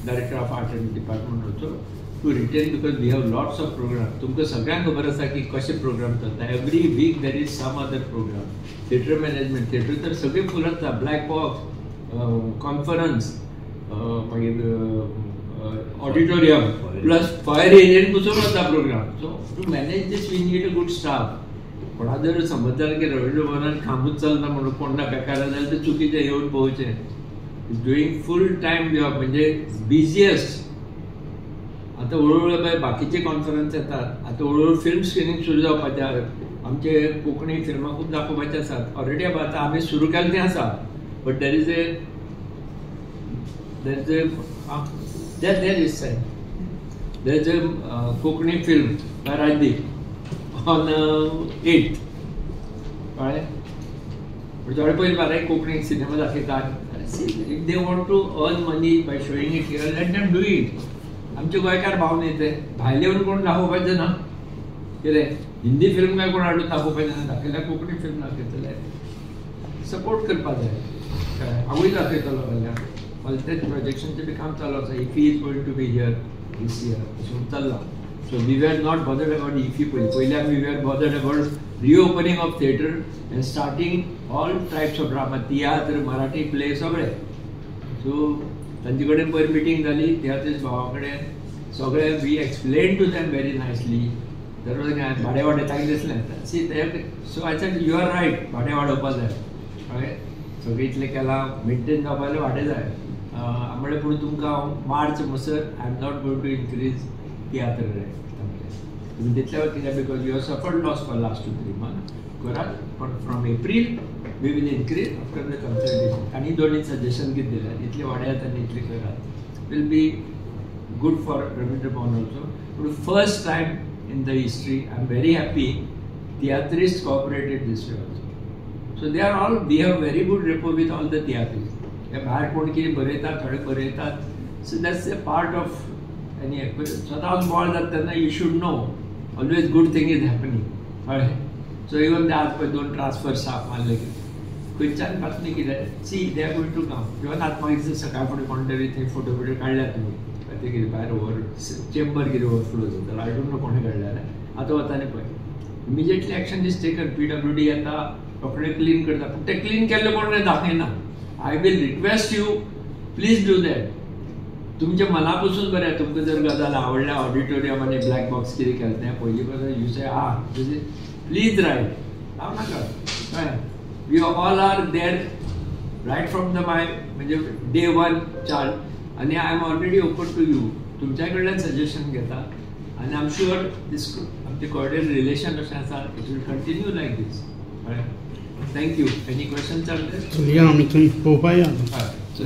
director of art and department also to retain, because we have lots of program. तुमकां सगळ्यांक खबर आसा की कशे प्रोग्राम चलता. Every week there is some other program. Theatre management, theatre तर सगळें फूल आसता. ब्लॅक बॉक्स, कॉन्फरन्स, मागीर ऑडिटोरियम, प्लस फायर एरियन पसून वता program. So to manage this we need a good staff. कोणा जर समज जालें की रवींद्र भवनान कामूच चलना म्हणून कोण ना बेकार जाल्यार ते चुकीचें. येवन पळोवचें, is doing full time job, म्हणजे बिजिएस्ट. आतां हळूहळू पळय बाकीचे कॉन्फरन्स येतात. आतां हळूहळू फिल्म स्क्रिनींग सुरू जावपाचें आसा. आमचे कोंकणी फिल्मां खूब दाखोवपाचीं आसात. ऑलरेडी आतां आमी सुरू केल्लें तें आसा, but there is a there there is side there is a Konkani film by Rajdeep on 8th. कळ्ळें? थोडे पयलीं बाराय कोंकणी सिनेमा दाखयतात. If they want to earn money by showing it here, let them do it. आमचे गोंयकार भाव न्ही ते. भायले येवन कोण दाखोवपाचें ना. कितें हिंदी फिल्म काय कोण हाडून दाखोवपाचें ना. दाखयल्यार कोंकणी फिल्म दाखयतले, सपोर्ट करपा जाय. कळ्ळें? हांवूय दाखयतलो फाल्यां. फाल्यां तें प्रोजेक्शनचें बी काम चालू आसा. IFFI is going to be here this year अशें चल्लां. So we were not bothered about IFFI पयलीं. पयलीं आमी we are bothered about reopening of theatre and starting all types of drama, tiatr, Marathi play सगळे. सो तांचे कडेन पयर meeting जाली तियात्रीस भावा कडेन. सगळे we explain to them very nicely. दररोज काय भाडें वाडयता दिसलें. See, so I said, "You are right, भाडें वाडोवपा जाय." कळ्ळें? सगळें इतलें केलां, मेंटेन जावपा जाल्यार भाडें जाय. म्हणलें, पूण तुमकां हांव मार्च म्हणसर I am not going to increase tiatr rent. तुमी तितल्या कित्याक, because you have suffered loss for last 2-3 month. करात, पण from April we will increase after the consultation. आनी दोन्ही सजेशन कितें दिलें, इतले वाडयात आनी इतले करात, will be good for Rabindra Bhavan also. पूण first time in the history, I am very happy, tiatrist cooperated this way also. So they are all, we have very good rapport with all the tiatrist. हे भायर कोण कितें बरयतात, थोडे बरयतात. So that's a part of any. स्वताच बोळ जाता तेन्ना you should know always good thing is happening. कळ्ळें? सो इवन ते आज पळय दोन ट्रान्सफर साफ मारले की खंयच्यान बातमी कितें, see, they are going to come. Even आतां मागीर सकाळ फुडें कोण तरी थंय फोटो बिटो काडल्यात तुमी. ते कितें भायर ओवर चेंबर कितें ओवरफ्लो जाता, I don't know कोणें काडलें. आतां वता न्ही पळय, immediately action is taken. PWD येता, रोखडे क्लीन करता. पूण ते क्लीन केल्ले कोण दाखयना. I will request you, please do that. तुमच्या मना पसून बरें. तुमकां जर गजाल आवडल्या, ऑडिटोरियम आनी ब्लॅक बॉक्स कितें केलें तें पयलीं पासून, you say, ah, please write. लावं नाका. कळ्ळें? We all are there right from the my म्हणजे डे वन चार आनी I am already open to you. तुमच्या कडल्यान सजेशन घेता आनी I am sure दीस आमचे कॉर्डियल रिलेशन अशें आसा, it will continue like this. कळ्ळें? Thank you. Any question? या, आमी थंय पळोवपा या. हय, सो